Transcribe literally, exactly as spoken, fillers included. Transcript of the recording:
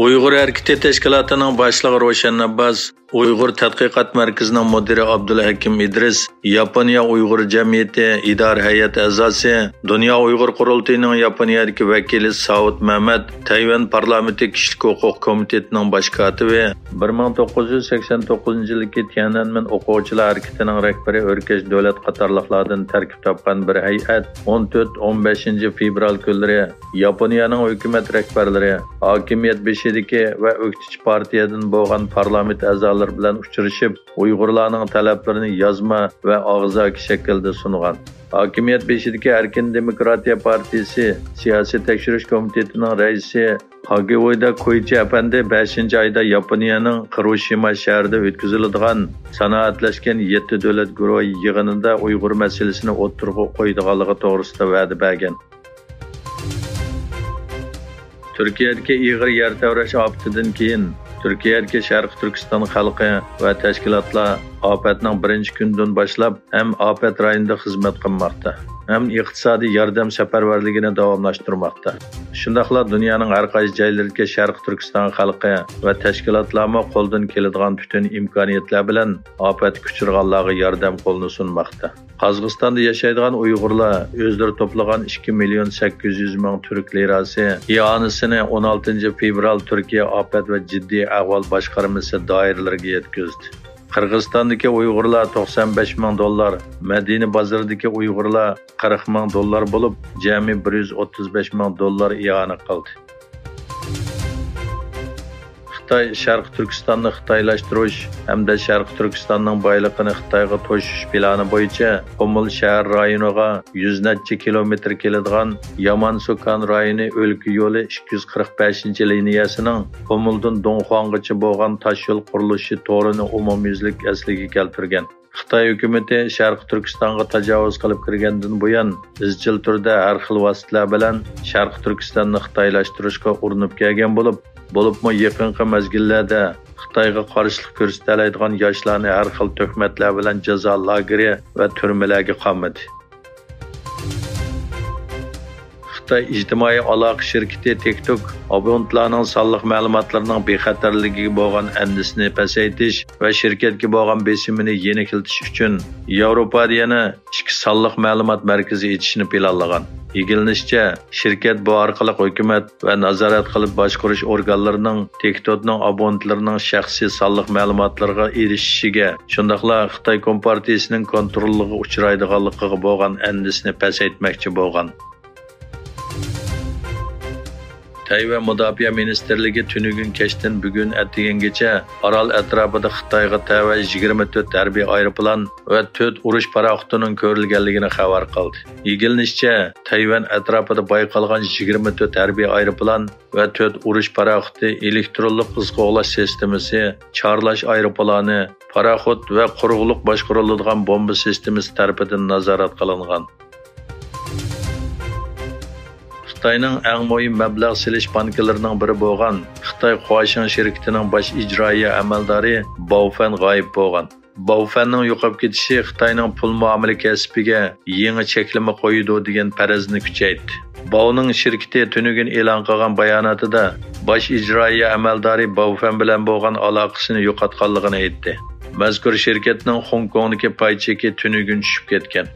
ئۇيغۇر ھەرىكىتى تەشكىلاتىنىڭ باشلىقى روشەن ئابباس، ئۇيغۇر تەتقىقات مەركىزىنىڭ مۇدىرى ئابدۇلھەكىم ئىدرىس، ياپونىيە ئۇيغۇر جەمئىيىتى ئىدارە ھەيئەت ئەزاسى، دۇنيا ئۇيغۇر قۇرۇلتىيىنىڭ ياپونىيەدىكى ۋەكىلى ساۋۇت مەمەت، تەيۋەن پارلامېنتى كىشىلىك ھوقۇق كومىتېتىنىڭ باش كاتىپى، بىر مىڭ توققۇز يۈز سەكسەن توققۇزىنچى يىلدىكى تيەنئەنمېن ئوقۇغۇچىلار ھەرىكىتىنىڭ رەھبىرى ئۆركەش دۆلەت قاتارلىقلاردىن تەركىب تاپقان بىر ھەيئەت ئون تۆت، ئون بەشىنچى فېۋرال كۈنلىرى ياپونىيەنىڭ ھۆكۈمەت رەھبەرلىرى، ھاكىمىيەت بېشىدىكى ۋە ئۆكتىچى پارتىيەدىن بولغان پارلامېنت ئەزالىرى بىلەن ئۇچرىشىپ، ئۇيغۇرلارنىڭ تەلەپلىرىنى يازما ۋە ئاغزاكى شەكىلدە سۇنغان. ھاكىمىيەت بېشىدىكى ئەركىن دېموكراتىيە پارتىيىسى سىياسىي تەكشۈرۈش كومىتېتىنىڭ رەئىسى ھاگېۋودا كويچى ئەپەندى بەشىنچى ئايدا ياپونىيەنىڭ خىروشىما شەھىرىدە ئۆتكۈزۈلىدىغان سانائەتلەشكەن يەتتە دۆلەت گۇرۇھى يىغىنىدا ئۇيغۇر مەسىلىسىنى ئوتتۇرىغا قويىدىغانلىقى توغرىسىدا ۋەدە بەرگەن. تۈركىيەدىكى ئېغىر يەر تەۋرەش ئاپىتىدىن كېيىن، تۈركىيەدىكى شەرقىي تۈركىستان خەلقى ۋە تەشكىلاتلار ئاپەتنىڭ بىرىنچى كۈنىدىن باشلاپ ھەم ئاپەت رايونىدا خىزمەت قىلماقتا، ھەم ئىقتىسادىي ياردەم سەپەرۋەرلىكىنى داۋاملاشتۇرماقتا. شۇنداقلا دۇنيانىڭ ھەر قايسى جايلىرىدىكى شەرقىي تۈركىستان خەلقى ۋە تەشكىلاتلارمۇ قولدىن كېلىدىغان پۈتۈن ئىمكانىيەتلەر بىلەن ئاپەتكە ئۇچرىغانلارغا ياردەم قولىنى سۇنماقتا. قازاقىستاندا ياشايدىغان ئۇيغۇرلار ئۆزلىرى توپلىغان ئىككى مىليون سەككىز يۈز مىڭ تۈرك لىراسى ئىئانىسىنى ئون ئالتىنچى فېۋرال تۈركىيە ئاپەت ۋە جىددىي ئەھۋال باشقارمىسى دائىرىلىرىگە يەتكۈزدى. قىرغىزىستاندىكى ئۇيغۇرلار توقسان بەش مىڭ دوللار، مەدىنە بازىرىدىكى ئۇيغۇرلار قىرىق مىڭ دوللار بولۇپ، جەمئىي بىر يۈز ئوتتۇز بەش مىڭ دوللار ئىئانە قىلدى. خىتاي شەرقىي تۈركىستاننى خىتايلاشتۇرۇش ھەمدە شەرقىي تۈركىستاننىڭ بايلىقىنى خىتايغا توشۇش پىلانى بويىچە قۇمۇل شەھەر رايونىغا يۈز نەچچە كىلومېتىر كېلىدىغان يامان سۇكان رايونى ئۆلكە يولى ئىككى يۈز قىرىق بەشىنچى لىنىيەسىنىڭ قۇمۇلدىن دۇڭخۇاڭغىچە بولغان تاشيول قۇرۇلۇشى تورىنى ئومۇميۈزلۈك ئەسلىگە كەلتۈرگەن. خىتاي ھۆكۈمىتى شەرقىي تۈركىستانغا تاجاۋۇز قىلىپ كىرگەندىن بۇيان، ئىزچىل تۈردە ھەر خىل ۋاسىتىلەر بىلەن شەرقىي تۈركىستاننى خىتايلاشتۇرۇشقا ئۇرۇنۇپ كەلگەن بولۇپ، بولۇپمۇ يېقىنقى مەزگىللەردە خىتايغا قارشىلىق كۆرسىتەلەيدىغان ياشلارنى ھەر خىل تۆھمەتلەر بىلەن جازا لاگېرى ۋە تۈرمىلەرگە قامىدى. خىتاي ئىجتىمائىي ئالاقە شىركىتى تىك توك ئابونېنتلارنىڭ سانلىق مەلۇماتلىرىنىڭ بىخەتەرلىكىگە بولغان ئەندىشىنى پەسەيتىش ۋە شىركەتكە بولغان بېسىمىنى يېنىكلىتىش ئۈچۈن ياۋروپادا يەنە ئىككى سانلىق مەلۇمات مەركىزى ئېچىشنى پىلانلىغان. ئىگىلىنىشىچە، شىركەت بۇ ئارقىلىق ھۆكۈمەت ۋە نازارەت قىلىپ باشقۇرۇش ئورگانلىرىنىڭ تىك توكنىڭ ئابونېنتلىرىنىڭ شەخسىي سانلىق مەلۇماتلىرىغا ئېرىشىشىگە، شۇنداقلا خىتاي كومپارتىيىسىنىڭ كونترولىغا ئۇچرايدىغانلىقىغا بولغان ئەندىشىنى پەسەيتمەكچى بولغان. تەيۋەن مۇداپىئە مىنىستىرلىكى تۈنۈگۈن كەچتىن بۈگۈن ئەتىگەنگىچە ئارال ئەتراپىدا خىتايغا تەۋە يىگىرمە تۆت ھەربىي ئايروپىلان ۋە تۆت ئۇرۇش پاراخوتىنىڭ كۆرۈلگەنلىكىنى خەۋەر قىلدى. ئىگىلىنىشىچە، تەيۋەن ئەتراپىدا بايقالغان يىگىرمە تۆت ھەربىي ئايروپىلان ۋە تۆت ئۇرۇش پاراخوتى، ئېلېكترونلۇق ئىز قوغلاش سىستېمىسى، چارلاش ئايروپىلانى، پاراخوت ۋە قۇرۇقلۇق باشقۇرۇلىدىغان بومبا سىستېمىسى تەرىپىدىن نازارەت قىلىنغان. خىتاينىڭ ئەڭ مۇھىم مەبلەغ سېلىش بانكىلىرىنىڭ بىرى بولغان خىتاي خۇاشىڭ شىركىتىنىڭ باش ئىجرائىيە ئەمەلدارى باۋ فەن غايىب بولغان. باۋ فەننىڭ يوقاپ كېتىشى خىتاينىڭ پۇل مۇئامىلە كەسپىگە يېڭى چەكلىمە قويىدۇ دېگەن پەرەزنى كۈچەيتتى. باۋنىڭ شىركىتى تۈنۈگۈن ئېلان قىلغان باياناتىدا باش ئىجرائىيە ئەمەلدارى باۋ فەن بىلەن بولغان ئالاقىسىنى يوقاتقانلىقىنى ئېيتتى. مەزكۇر شىركەتنىڭ خوڭكوڭدىكى پاي چېكى تۈنۈگۈن چۈشۈپ كەتكەن.